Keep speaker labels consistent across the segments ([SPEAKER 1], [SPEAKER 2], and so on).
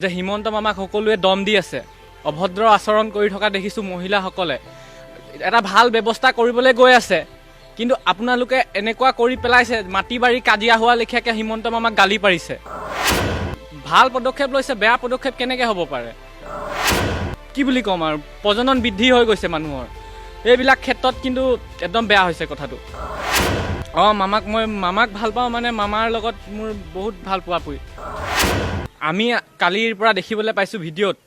[SPEAKER 1] যে হিমন্ত মামাক সকলোৱে দম দি আছে, অভদ্ৰ আচৰণ কৰি থকা দেখিছোঁ। মহিলাসকলে এটা ভাল ব্যৱস্থা কৰিবলৈ গৈ আছে, কিন্তু আপোনালোকে এনেকুৱা কৰি পেলাইছে, মাটি বাৰী কাজিয়া হোৱা লেখীয়াকৈ হিমন্ত মামাক গালি পাৰিছে। ভাল পদক্ষেপ লৈছে, বেয়া পদক্ষেপ কেনেকৈ হ'ব পাৰে? কি বুলি ক'ম আৰু, প্ৰজনন বৃদ্ধি হৈ গৈছে মানুহৰ, এইবিলাক ক্ষেত্ৰত কিন্তু একদম বেয়া হৈছে কথাটো। অঁ, মামাক মই মামাক ভাল পাওঁ, মানে মামাৰ লগত মোৰ বহুত ভাল পোৱা পুই। আমি কালিৰ পৰা দেখিবলৈ পাইছোঁ ভিডিঅ'ত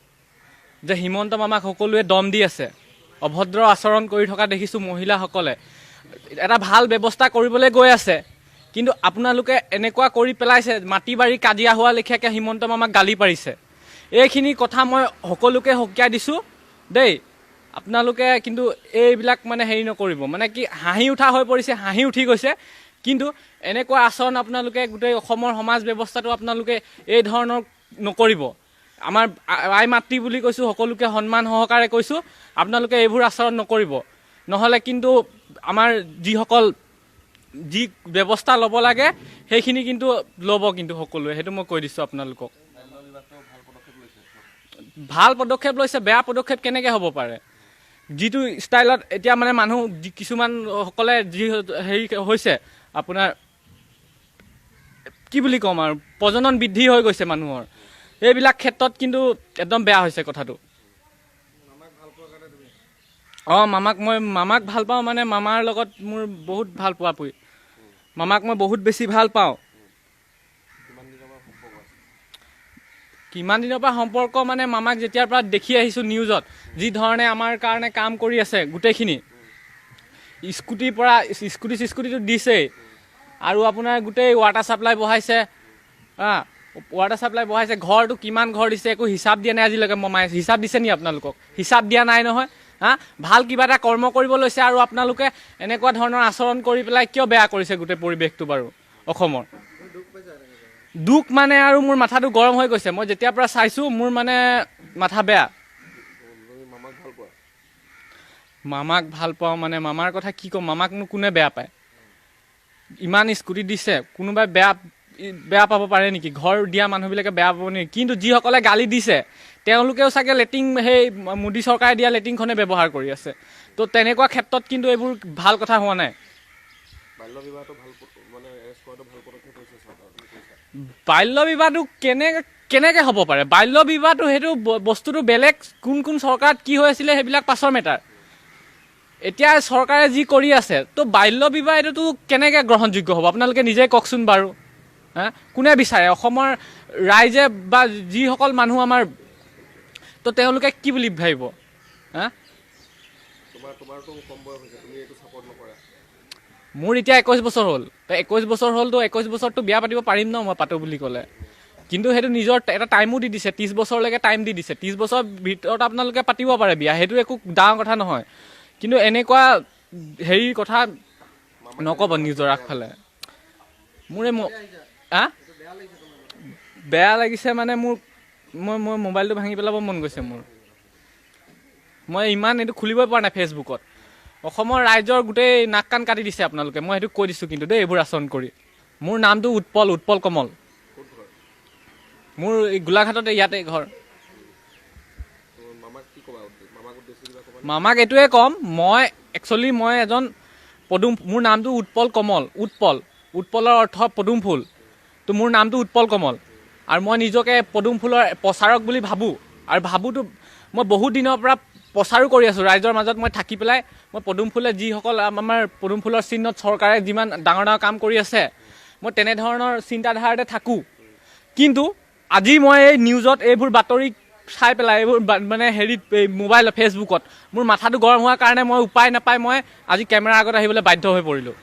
[SPEAKER 1] যে হিমন্ত মামাক সকলোৱে দম দি আছে, অভদ্ৰ আচৰণ কৰি থকা দেখিছোঁ। মহিলাসকলে এটা ভাল ব্যৱস্থা কৰিবলৈ গৈ আছে, কিন্তু আপোনালোকে এনেকুৱা কৰি পেলাইছে, মাটি বাৰী কাজিয়া হোৱা লেখীয়াকৈ হিমন্ত মামাক গালি পাৰিছে। এইখিনি কথা মই সকলোকে সকীয়াই দিছোঁ দেই। আপোনালোকে কিন্তু এইবিলাক মানে হেৰি নকৰিব। মানে কি, হাঁহি উঠা হৈ পৰিছে, হাঁহি উঠি গৈছে। কিন্তু এনেকুৱা আচৰণ আপোনালোকে গোটেই অসমৰ সমাজ ব্যৱস্থাটো আপোনালোকে এই ধৰণৰ নকৰিব। আমাৰ আই মাতৃ বুলি কৈছোঁ, সকলোকে সন্মান সহকাৰে কৈছোঁ, আপোনালোকে এইবোৰ আচৰণ নকৰিব। নহ'লে কিন্তু আমাৰ যিসকল যি ব্যৱস্থা ল'ব লাগে, সেইখিনি কিন্তু ল'ব কিন্তু সকলোৱে, সেইটো মই কৈ দিছোঁ আপোনালোকক। ভাল পদক্ষেপ লৈছে, বেয়া পদক্ষেপ কেনেকৈ হ'ব পাৰে? যিটো ষ্টাইলত এতিয়া মানে মানুহ কিছুমান সকলে যি হেৰি হৈছে, আপোনাৰ কি বুলি ক'ম আৰু, প্ৰজনন বৃদ্ধি হৈ গৈছে মানুহৰ, এইবিলাক ক্ষেত্ৰত কিন্তু একদম বেয়া হৈছে কথাটো। অঁ, মামাক মই মামাক ভাল পাওঁ, মানে মামাৰ লগত মোৰ বহুত ভাল পোৱা পুই। মামাক মই বহুত বেছি ভাল পাওঁ। কিমান দিনৰ পৰা সম্পৰ্ক মানে, মামাক যেতিয়াৰ পৰা দেখি আহিছোঁ নিউজত, যি ধৰণে আমাৰ কাৰণে কাম কৰি আছে, গোটেইখিনি স্কুটিৰ পৰা স্কুটি চিস্কুটিটো দিছেই, আৰু আপোনাৰ গোটেই ৱাটাৰ ছাপ্লাই বহাইছে, হা, ৱাটাৰ ছাপ্লাই বহাইছে। ঘৰটো কিমান ঘৰ দিছে, একো হিচাপ দিয়া নাই আজিলৈকে মামাই। হিচাপ দিছে নি আপোনালোকক? হিচাপ দিয়া নাই নহয়। হা, ভাল কিবা এটা কৰ্ম কৰিব লৈছে আৰু আপোনালোকে এনেকুৱা ধৰণৰ আচৰণ কৰি পেলাই কিয় বেয়া কৰিছে গোটেই পৰিৱেশটো বাৰু অসমৰ? দুখ মানে আৰু মোৰ মাথাটো গৰম হৈ গৈছে। মই যেতিয়াৰ পৰা চাইছোঁ, মোৰ মানে মাথা বেয়া।
[SPEAKER 2] তুমি মামাক ভাল পোৱা?
[SPEAKER 1] মামাক ভাল পাওঁ মানে, মামাৰ কথা কি ক'ম, মামাকনো কোনে বেয়া পায়? ইমান স্কুটি দিছে, কোনোবাই বেয়া বেয়া পাব পাৰে নেকি? ঘৰ দিয়া মানুহবিলাকে বেয়া পাব নেকি? কিন্তু যিসকলে গালি দিছে, তেওঁলোকেও চাগে লেট্ৰিন সেই মোদী চৰকাৰে দিয়া লেট্ৰিনখনে ব্যৱহাৰ কৰি আছে। তো তেনেকুৱা ক্ষেত্ৰত কিন্তু এইবোৰ ভাল কথা হোৱা নাই।
[SPEAKER 2] বাল্য বিবাহটো ভাল মানে এৰেষ্ট কৰাটো ভাল পদক্ষেপ হৈছে চৰকাৰৰ, তুমি কৈছা।
[SPEAKER 1] বাল্য বিবাহটো কেনেকৈ হ'ব পাৰে? বাল্য বিবাহটো সেইটো বস্তুটো বেলেগ। কোন কোন চৰকাৰত কি হৈ আছিলে, সেইবিলাক পাছৰ মেটাৰ। এতিয়া চৰকাৰে যি কৰি আছে, তো বাল্য বিবাহ এইটোতো কেনেকৈ গ্ৰহণযোগ্য হ'ব? আপোনালোকে নিজে কওকচোন বাৰু। হা, কোনে বিচাৰে? অসমৰ ৰাইজে বা যিসকল মানুহ আমাৰ, তো তেওঁলোকে কি বুলি ভাবিব? হা।
[SPEAKER 2] তোমাৰতো কম বয়স হৈছে, তুমি এইটো ছাপৰ্ট নকৰা?
[SPEAKER 1] মোৰ এতিয়া 21 বছৰ হ'ল। তো 21 বছৰ হ'ল, তো 21 বছৰতো বিয়া পাতিব পাৰিম ন মই পাতোঁ বুলি ক'লে। কিন্তু সেইটো নিজৰ এটা টাইমো দি দিছে, 30 বছৰলৈকে টাইম দি দিছে। 30 বছৰৰ ভিতৰত আপোনালোকে পাতিব পাৰে বিয়া, সেইটো একো ডাঙৰ কথা নহয়। কিন্তু এনেকুৱা হেৰি কথা নক'ব নিজৰ আগফালে। মোৰ এই হা, বেয়া লাগিছে মানে মোৰ মই মই মোবাইলটো ভাঙি পেলাব মন গৈছে মোৰ। মই ইমান এইটো খুলিবই পৰা নাই ফেচবুকত। অসমৰ ৰাইজৰ গোটেই নাক কাণ কাটি দিছে আপোনালোকে, মই সেইটো কৈ দিছোঁ কিন্তু দেই, এইবোৰ আচৰণ কৰি। মোৰ নামটো উৎপল, উৎপল কমল।
[SPEAKER 2] ক'ত ঘৰ?
[SPEAKER 1] মোৰ এই গোলাঘাটতে, ইয়াতে ঘৰ।
[SPEAKER 2] তো মামাক কি ক'বা? মামাক উদ্দেশ্যি কিবা ক'বা?
[SPEAKER 1] মামাক এইটোৱে ক'ম, মই একচুৱেলি মই এজন পদুম, মোৰ নামটো উৎপল কমল। উৎপল, উৎপলৰ অৰ্থ পদুম ফুল। তো মোৰ নামটো উৎপল কমল আৰু মই নিজকে পদুম ফুলৰ প্ৰচাৰক বুলি ভাবোঁ। আৰু ভাবোঁতো, মই বহুত দিনৰ পৰা প্ৰচাৰো কৰি আছোঁ ৰাইজৰ মাজত মই থাকি পেলাই। মই পদুম ফুলে যিসকল আমাৰ পদুম ফুলৰ চিহ্নত চৰকাৰে যিমান ডাঙৰ ডাঙৰ কাম কৰি আছে, মই তেনেধৰণৰ চিন্তাধাৰাতে থাকোঁ। কিন্তু আজি মই এই নিউজত এইবোৰ বাতৰি চাই পেলাই, এইবোৰ মানে হেৰিত, এই মোবাইল ফেচবুকত মোৰ মাথাটো গৰম হোৱাৰ কাৰণে মই উপায় নাপাই মই আজি কেমেৰাৰ আগত আহিবলৈ বাধ্য হৈ পৰিলোঁ।